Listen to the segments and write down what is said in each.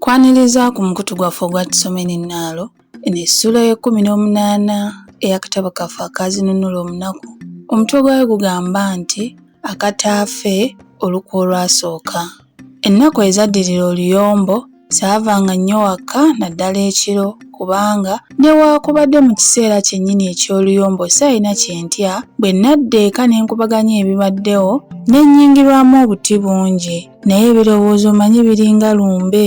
Nkwaniriza ku mukutu gwaffe ogwa Tusome ne Nnaalo. Eno essuula y'ekkumi n'omunaana ey'akatabo kaffe aka Zinunula Omunaku. Omutwe gwayo gugamba nti Akataafe olukwe olwasooka. Ennaku ezaddirira oluyombo saavanga nnyo waka naddala ekiro kubanga newaakubadde mu kiseera kyennyini eky'oluyombo saalina kye ntya, bwe nadda eka ne nkubaganya ebibaddewo ne nnyingirwamu obuti bungi. Naye ebirowoozo omanyi biringa lumbe,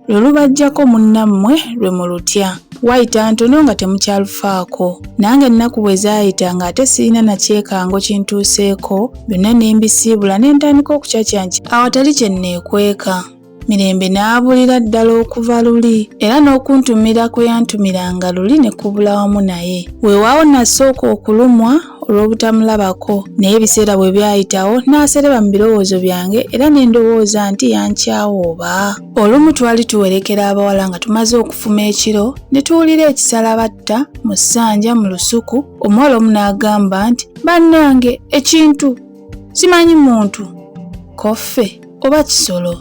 lwe lubajjako munnammwe lwe mulutya. Wayita ntono nga temukyalufaako. Nange ennaku bwe zaayita ng'ate sirina na kyekango kintuuseeko, byonna ne mbisiibula ne ntandika okucacyanca awatali kye nneekweka. Mirembe n'abulira ddala okuva luli era n'okuntumira kwe yantumiranga luli ne kubula wamu naye. Weewaawo nasooka okulumwa olw'obutamulabako naye ebiseera bwe byayitawo n'asereba mu birowoozo byange era ne ndowooza nti yankyawa oba. Olumu twali tuwerekera abawala nga tumaze okufuma ekiro ne tuwulira ekisalabatta mu ssanja mu lusuku omuwala omu n'agamba nti bannange ekintu simanyi muntu koffe oba kisolo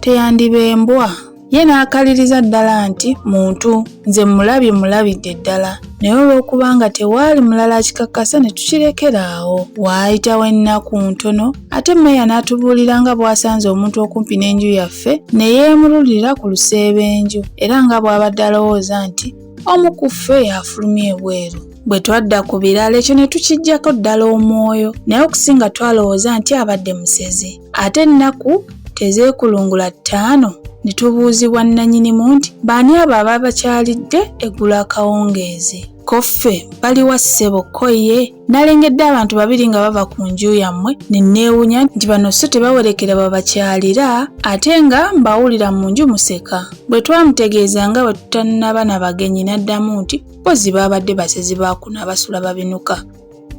teyandiba embwa. Ye n'akaliriza ddala nti, Muntu, nze mmulabye mmulabidde ddala. Naye olw'okuba nga tewaali mulala akikakasa ne tukirekera awo. Waayitawo ennaku ntono ate mmeeya n'atubuulira nga bw'asanze omuntu okumpi n'enju yaffe ne yeemululira ku luseebenju era nga bw'abadde alowooza nti omu ku ffe y'afulumye ebweru. Bwe twadda ku birala ekyo ne tukiggyako ddala omwoyo naye okusinga twalowooza nti abadde musezi. Ate ennaku tezeekulungula ttaano ne tubuuzibwa nnannyinimu nti baani abo ababakyalidde eggulo akawungeezi? Ko ffe baliwa ssebo ko ye nalengedde abantu babiri nga bava ku nju yammwe ne neewunya nti bano sso tebawerekera babakyalira ate nga mbawulira mu nju museka. Bwe twamutegeeza nga bwe tutannaba na bagenyi n'addamu nti mpozzi baabadde basezi ba kuno abasula babinuka.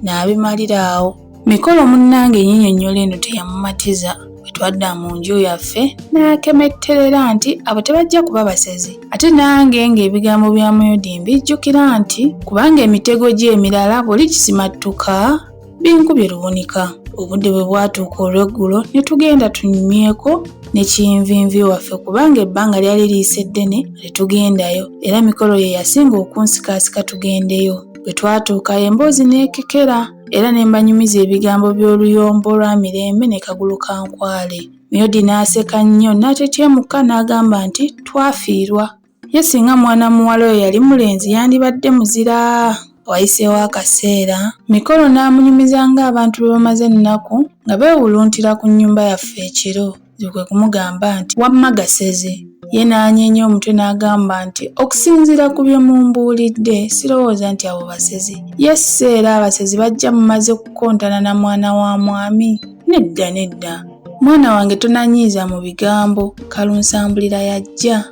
N'abimalira awo. Mikolo munnange ennyinyonnyola eno teyamumatiza. Bwe twadda mu nju yaffe n'akemetterera nti abo tebajja kuba basezi. Ate nange ng'ebigambo bya Muyodi mbijjukira nti kubanga emitego gye emirala bw'oli gisimattuka binkubye lubunika. Obudde bwe bwatuuka olw'eggulo ne tugenda tunyumyeko ne kinvinvi waffe kubanga ebbanga lyali liyise ddene nga tetugendayo era Mikolo ye yasinga okunsikaasika tugendeyo. Bwe twatuukayo emboozi n'ekekera era ne mbanyumiza ebigambo by'oluyombo lwa Mirembe ne Kagulukankwale. Muyodi n'aseka nnyo n'atetyemuka n'agamba nti twafiirwa. Ye singa mwana muwala oyo yali mulenzi yandibadde muzira. Wayiseewo akaseera, Mikolo n'amunyumiza ng'abantu bwe bamaze ennaku nga beewuluntira ku nnyumba yaffe ekiro. Nze kwe kumugamba nti, Wamma gasezi. Ye n'anyeenya omutwe n'agamba nti, Okusinziira ku bye mumbuulidde, sirowooza nti abo basezi. Ye sso era abasezi bajja mumaze kukontana na mwana wa mwami? Nedda, nedda. Mwana wange tonanyiiza mu bigambo, Kalunsambulira y'ajja.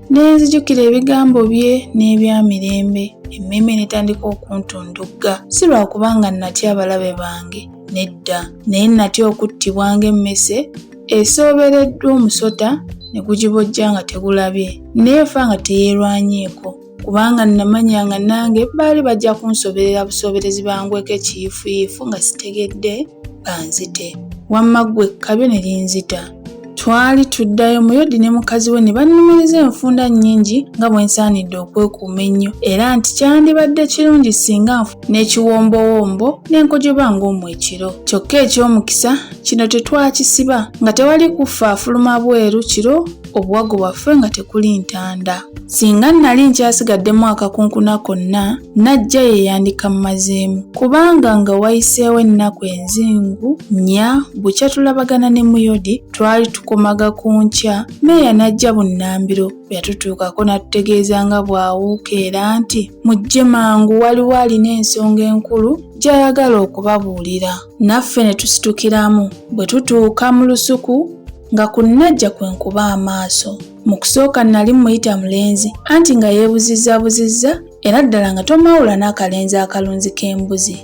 Ne nzijukira ebigambo bye n'ebya Mirembe, emmeeme n'etandika okuntundugga. Si lwa kubanga nnatya abalabe bange, nedda, naye nnatya okuttibwa ng'emmese esoobereddwa omusota ne gugibojja nga tegulabye, n'efa nga teyeerwanyeeko. Kubanga nnamanya nga nange baali bajja kunsoberera busooberezi bangweko ekiyiifuyiifu nga sitegedde banzite. Wamma ggwe ekkabyo ne linzita. Twali tuddayo Muyodi ne mukazi we ne bannumiriza enfunda nnyingi nga bwe nsaanidde okwekuuma ennyo era nti kyandibadde kirungi singa nfuna ekiwombowombo ne nkojoba ng'omwo ekiro. Kyokka eky'omukisa kino tetwakisiba nga tewali kuffe afuluma bweru kiro obuwago bwaffe nga tekuli ntanda. Singa nnali nkyasigaddemu akakunkuna konna, Najja ye yandikammazeemu kubanga nga wayiseewo ennaku enzingu nnya bukya tulabagana ne Muyodi, twali tukomaga ku nkya, Meeya n'ajja bunnambiro bwe yatutuukako n'atutegeeza nga bw'awuuka era nti mujje mangu waliwo alina ensonga enkulu gy'ayagala okubabuulira. Naffe ne tusitukiramu bwe tutuuka mu lusuku nga ku Najja kwe nkuba amaaso. Mu kusooka nnali mmuyita mulenzi anti nga yeebuzizzabuzizza era ddala nga tomwawula n'akalenzi akalunzi k'embuzi.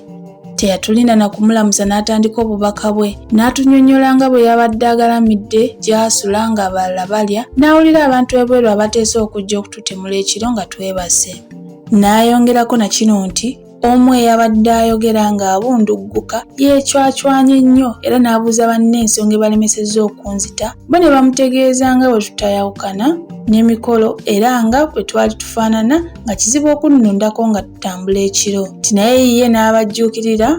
Teyatulinda na kumulamusa n'atandika obubaka bwe n'atunyonnyola nga bwe yabadde agalamidde gy'asula ng'abalala balya n'awulira abantu ebweru abateesa okujja okututemula ekiro nga twebase. N'ayongerako na kino nti. Omu eyabadde ayogera ng'abundugguka yeecwacwanye nnyo era n'abuuza banne ensonga ebalemesezza okunzita, bo ne bamutegeeza nga bwe tutayawukana n'emikolo era nga bwe twali tufaanana nga kizibu okunnundako nga tutambula ekiro. Nti naye ye n'abajjuukirira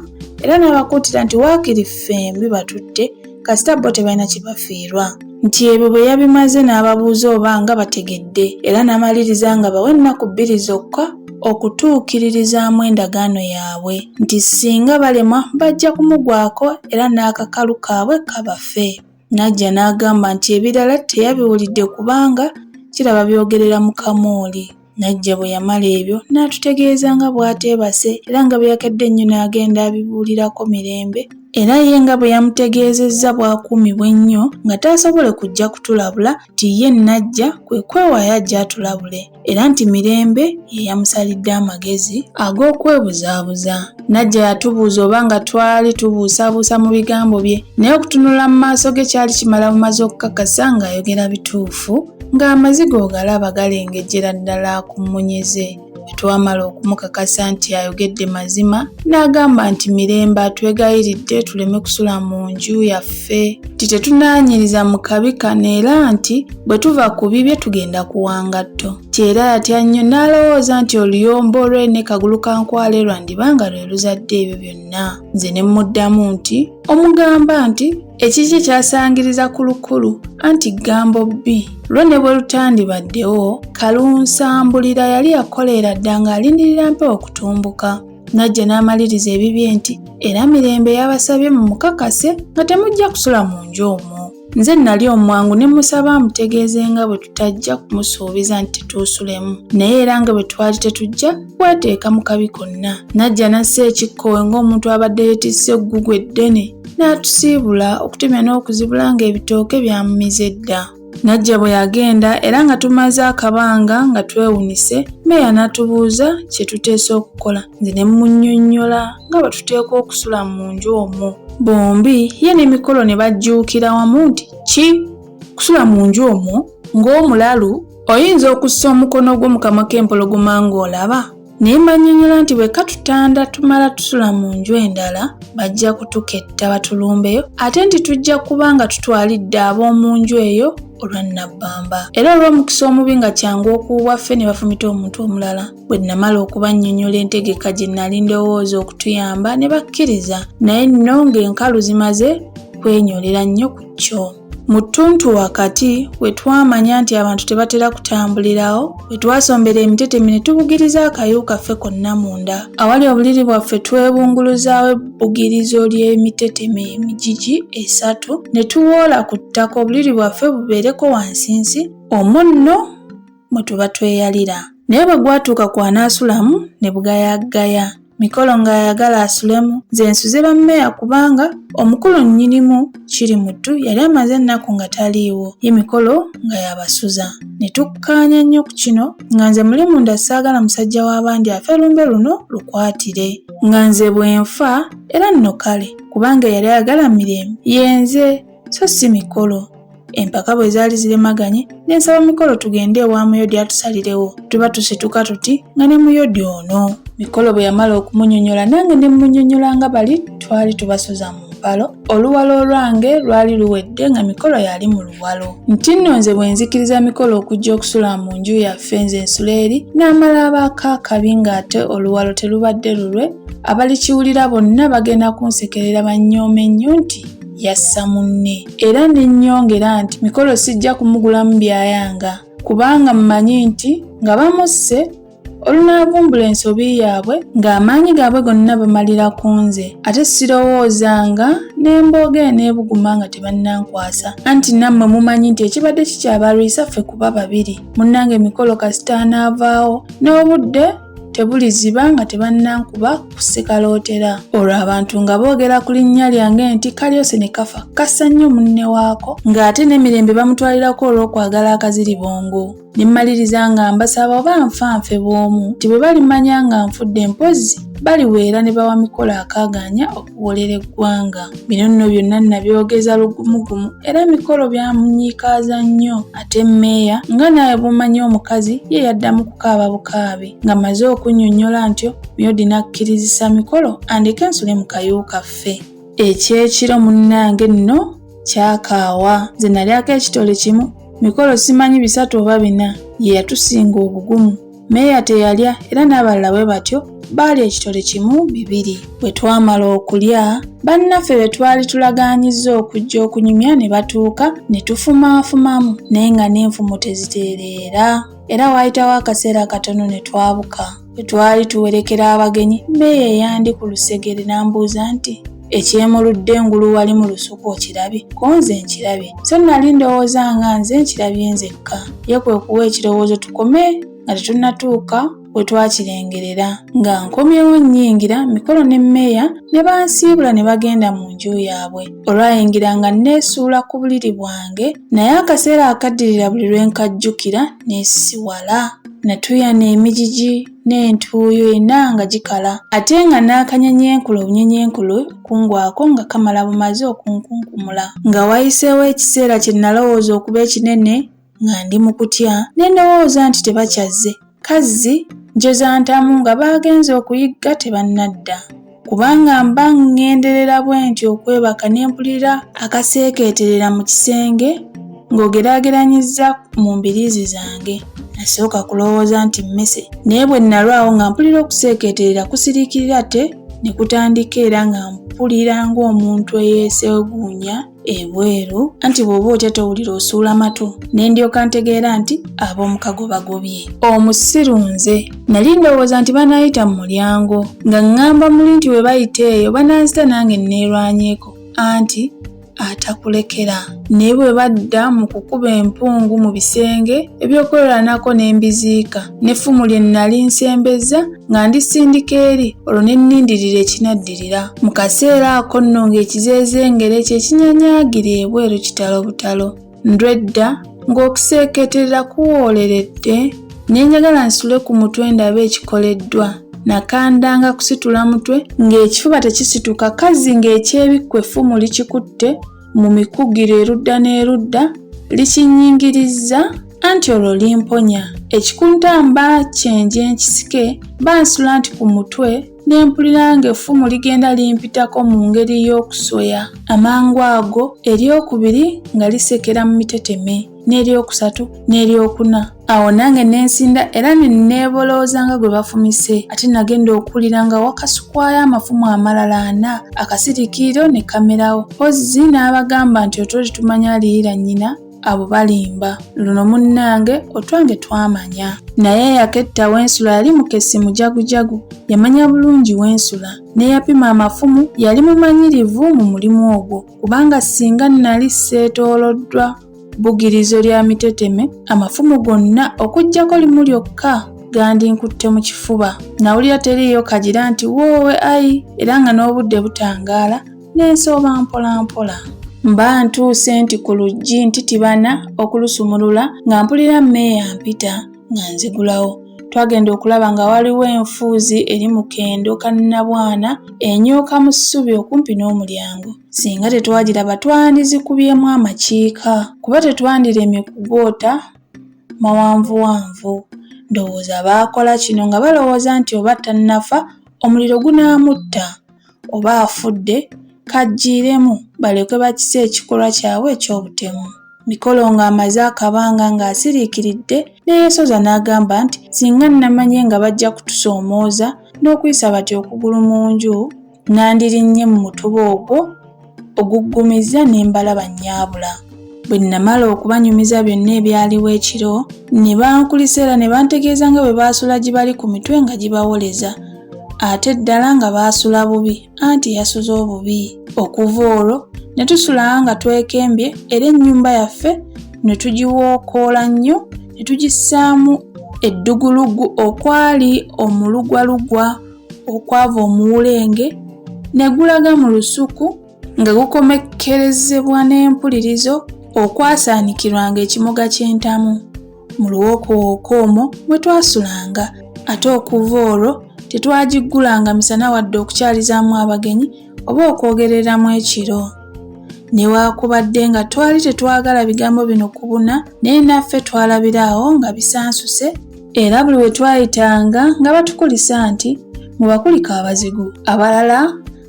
era n'abakuutira nti waakiri ffembi batutte kasita bo tebalina kye bafiirwa. Nti ebyo bwe yabimaze n'ababuuza oba nga bategedde era n'amaliriza nga bawe ennaku bbiri zokka okutuukiririzaamu endagaano yaabwe nti singa balemwa bajja kumugwako era n'akakalu kaabwe kabafe. N'ajja n'agamba nti ebirala teyabiwulidde kubanga kiraba byogerera mu kamooli. Najja bwe yamala ebyo n'atutegeeza nga bw'ateebase era nga bwe yakedde ennyo n'agenda abibuulirako Mirembe era ye nga bwe yamutegeezezza bw'akuumibwa ennyo nga taasobole kujja kutulabula nti ye Najja kwe kwewaayo ajje atulabule era nti Mirembe ye yamusalidde amagezi ag'okwebuzaabuza. Najja yatubuuza oba nga twali tubuusabuusa mu bigambo bye naye okutunula mu maaso ge kyali kimala bumazi okukakasa ng'ayogera bituufu. Ng'amaziga ogalaba galengejjera ddala ku mmunye ze. Bwe twamala okumukakasa nti ayogedde mazima, n'agamba nti Mirembe atwegayiridde tuleme kusula mu nju yaffe, nti tetunaanyiriza mu kabi kano era nti bwe tuva ku bibye tugenda kuwa ngatto. Nti era yatya nnyo n'alowooza nti oluyombo lwe ne Kagulukankwale lwandiba nga lwe luzadde ebyo byonna. Nze ne mmuddamu nti, Omugamba nti ekikye kyasangiriza ku lukulu anti ggambo bbi lwo ne bwe lutandibaddewo kalunsambulira yali yakoleera dda ng'alindirira mpewo kutumbuka. Najja n'amaliriza ebibye nti era Mirembe yabasabye mumukakase nga temujja kusula mu nju omwo. Nze nnali omwangu ne mmusaba amutegeeze nga bwe tutajja kumusuubiza nti tetuusulemu naye era nga bwe twali tetujja kweteeka mu kabi konna. Najja n'assa ekikkowe ng'omuntu abadde yeetisse eggugu eddene n'atusiibula okutemya n'okuzibula ng'ebitooke byamumize dda. Najja bwe yagenda era nga tumaze akabanga nga twewunise, mmeeya n'atubuuza kye tuteesa okukola nze ne mmunnyonnyola nga bwe tuteekwa okusula mu nju omwo. Bombi ye ne Mikolo ne bajjuukira wamu nti, Ki? Kusula mu nju omwo ng'omulalu? Oyinza okussa omukono gwo mu kamwa k'empologoma ng'olaba? Ne mbannyonnyola nti bwe katutanda tumala tusula mu nju endala bajja kutuketta batulumbeyo ate nti tujja kuba nga tutwalidde ab'omu nju eyo olwa nnabbamba era olw'omukisa omubi nga kyangu okuwubwa ffe ne bafumita omuntu omulala. Bwe nnamala okubannyonnyola entegeka gye nnali ndowooza okutuyamba ne bakkiriza naye nno ng'enkalu zimaze kwenyolera nnyo ku kyo. Mu ttuntu wakati we twamanya nti abantu tebatera kutambulirawo, we twasombera emiteteme ne tubugiriza akayu kaffe konna munda. Awali obuliri bwaffe twebunguluzaawo ebbugirizo ly'emiteteme emigigi esatu ne tuwoola ku ttaka obuliri bwaffe bubeereko wansinsi, omwo nno mwe tuba tweyalira. Naye bwe gwatuuka ku anaasulamu ne bugayagaya. Mikolo ng'ayagala asulemu nze nsuze bammeeya kubanga omukulu nnyinimu Kirimuttu yali amaze ennaku nga taliiwo, ye Mikolo nga y'abasuza. Ne tukkaanya nnyo ku kino nga nze muli munda saagala musajja w'abandi afe lumbe luno lukwatire nga nze bwe nfa era nno kale kubanga eyali ayagala Mirembe ye nze so si Mikolo. Empaka bwe zaali ziremaganye ne nsaba Mikolo tugende ewa Muyodi atusalirewo. Tuba tusituka tuti nga ne Muyodi ono. Mikolo bwe yamala okumunyonyola nange ne mmunyonyola nga bali twali tubasuza mu mpalo. Oluwalo olwange lwali luwedde nga Mikolo y'ali mu luwalo. Nti nno nze bwe nzikiriza Mikolo okujja okusula mu nju yaffe nze nsula eri n'amala abaako akabi ng'ate oluwalo telubadde lulwe, abalikiwulira bonna bagenda kunsekerera bannyoome nnyo nti yassa munne. Era ne nnyongera nti Mikolo sijja kumugulamu byayanga kubanga mmanyi nti nga bamusse olunaavumbula ensobi yaabwe ng'amaanyi gaabwe gonna bamalira ku nze ate sirowoozanga n'embooga eneebuguma nga tebannankwasa anti nammwe mumanyi nti ekibadde kikyabalwisa ffe kuba babiri munnange Mikolo kasita anaavaawo n'obudde tebuliziba nga tebannankuba ku ssekalootera. Olwo abantu nga boogera ku linnya lyange nti Kalyose ne kafa kassa nnyo munne waako ng'ate n'emirembe bamutwalirako olw'okwagala akaziribongo. Ne mmaliriza nga mbasaba oba nfa nfe bw'omu nti bwe balimanya nga nfudde mpozzi baliweera ne bawa Mikolo akaagaanya okuwoolera eggwanga. Bino nno byonna nnabyogeza lugumugumu era Mikolo byamunyiikaaza nnyo. Ate mmeeya nga naawe bw'omanyi omukazi ye yaddamu kukaaba bukaabi. Nga mmaze okunnyonnyola ntyo, Myodi n'akkirizisa Mikolo andeke nsule mu kayu kaffe. Eky'ekiro munnange nno kyakaawa. Nze nalyako ekitole kimu, Mikolo simanyi bisatu oba bina, ye yatusinga obugumu. Meeya teyalya era n'abalala bwe batyo baalya ekitole kimu bibiri. Bwe twamala okulya, bannaffe be twali tulagaanyizza okujja okunyumya ne batuuka ne tufumaafumamu naye nga n'enfumo tezitereera. Era waayitawo akaseera katono ne twabuka. Bwe twali tuwerekera abagenyi, meeya eyandi ku lusegere n'ambuuza nti, Ekyemuludde engulu wali mu lusuku okirabye? Ko nze nkirabye. So nnali ndowooza nga nze nkirabye nzekka. Ye kwe kuwa ekirowoozo tukome nga tetunnatuuka we twakirengerera. Nga nkomyewo nnyingira, Mikolo ne mmeeya ne bansiibula ne bagenda mu nju yaabwe. Olwayingira nga nneesuula ku buliri bwange, naye akaseera akaddirira buli lwe nkajjukira neesisiwala. Natuuyana emigigi n'entuuyo ena nga gikala, ate nga n'akanyenyenkule obunyenyenkule okungwako nga kamala bumaze okunkunkumula. Nga wayiseewo ekiseera kye nnalowooza okuba ekinene nga ndi mu kutya, ne ndowooza nti tebakyazze. Kazzi njoza ntamu nga baagenze okuyigga tebannadda. Kubanga mba ŋŋenderera bwentyo okwebaka ne mpulira akaseekeeterera mu kisenge ng'ogeraageranyizza mu mbiriizi zange. Nasooka kulowooza nti mmese, naye bwe nnalwawo nga mpulira okuseekeeterera kusiriikirira ate ne kutandika era nga mpulira ng'omuntu eyeeseeguunya ebweru anti bw'oba otya towulira osuula matu ne ndyoka ntegeera nti ab'omukago bagobye. Omusiru nze nali ndowooza nti banaayita mu mulyango nga ŋŋamba muli nti bwe bayita eyo bananzita nange nneerwanyeeko anti atakulekera. Naye bwe badda mu kukuba empungu mu bisenge eby'okwerwanako ne mbiziika n'effumu lye nnali nsembezza nga ndisindika eri olwo ne nnindirira ekinaddirira. Mu kaseera ako nno ng'ekizeezengere kye kinyanyaagira ebweru kitalo butalo. Ndwedda ng'okuseeketerera kuwooleredde ne njagala nsitule ku mutwe ndabe ekikoleddwa. Nakandanga kusitula mutwe ng'ekifuba tekisituka kazzi ng'ekyebikku effumu likikutte mu mikugiro erudda n'erudda likinnyingirizza anti olwo limponya. Ekikunta mba kyenje nkisike bansula nti ku mutwe ne mpulira ng'effumu ligenda limpitako mu ngeri y'okusoya. Amangu ago eryokubiri nga lisekera mu miteteme, n'eryokusatu n'eryokuna. Awo nange ne nsinda era ne neebolooza nga gwe bafumise. Ate nagenda okuwulira nga wakasukwayo amafumu amalala ana, akasiriikiriro ne kamerawo. Mpozzi n'abagamba nti otulo tetumanya aliyira nnyina, abo balimba. Luno munnange otwange twamanya. Naye eyaketta w'ensula yali mukessi mujagujagu, yamanya bulungi w'ensula. N'eyapima amafumu yali mumanyirivu mu mulimu ogwo, kubanga singa nnali sseetooloddwa bbugirizo lya miteteme, amafumu gonna okuggyako limu lyokka gandinkutte mu kifuba. Nawulira teriiyo kagira nti woowe ayi era nga n'obudde butangaala ne nsooba mpolampola. Mba ntuuse nti ku luggi ntitibana okulusumulula nga mpulira mmeeya ampita nga nzigulawo. Twagenda okulaba nga waliwo enfuuzi eri mu kendo ka nnabwana enyooka mu ssubi okumpi n'omulyango. Singa tetwagiraba twandizikubyemu amakiika kuba tetwandiremye kugoota mawanvuwanvu. Ndowooza baakola kino nga balowooza nti oba tannafa omuliro gunaamutta. Oba afudde, k'aggiiremu balyoke bakise ekikolwa kyabwe eky'obutemu. Mikolo ng'amaze akabanga ng'asiriikiridde ne yeesoza n'agamba nti, Singa nnamanye nga bajja kutusoomooza n'okuyisa bati okugulu mu nju, nandirinnye mu mutuba ogwo oguggumizza ne mbalaba nnyaabula. Bwe nnamala okubanyumiza byonna ebyaliwo ekiro, ne bankulisa era ne bantegeeza nga bwe baasula gibali ku mitwe nga gibawoleza. Ate ddala nga baasula bubi, anti yasuze obubi. Okuva olwo ne tusula nga twekembye era ennyumba yaffe ne tugiwookoola nnyo ne tugissaamu eddugulugu okwali omulugwalugwa okwava omuwulenge ne gulaga mu lusuku nga gukomekkerezebwa n'empulirizo okwasaanikirwanga ekimoga ky'entamu. Mu luwookowooko omwo mwe twasulanga ate okuva olwo Tetwagiggulanga misana wadde okukyalizaamu abagenyi oba okwogereramu ekiro. Newaakubadde nga twali tetwagala bigambo bino kubuna, naye naffe twalabira awo nga bisansuse era buli we twayitanga nga batukulisa nti mubakulike abazigu, abalala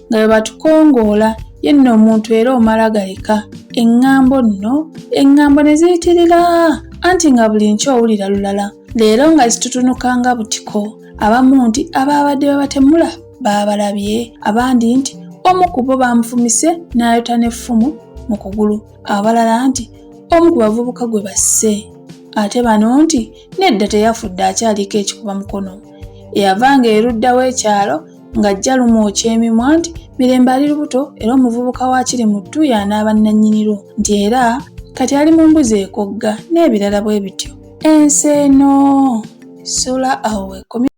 nga bwe batukongoola ye nno omuntu era omala galeka eŋŋambo nno eŋŋambo ne ziyitirira anti nga buli nkya owulira lulala leero nga zitutunuka nga butiko abamu nti abaabadde babatemula baabalabye abandi nti omu ku bo baamufumise n'ayota n'effumu mu kugulu abalala nti omu ku bavubuka gwe basse ate bano nti nedda teyafudde akyaliko ekikuba mukono eyavanga erudda w'ekyalo ng'ajja lumwokya emimwa nti Mirembe ali lubuto era omuvubuka wa Kirimuttu y'anaaba nnannyini lwo nti era kati ali mu mbuzi ekogga n'ebirala bwe bityo. Ensi eno sula awo wekomye.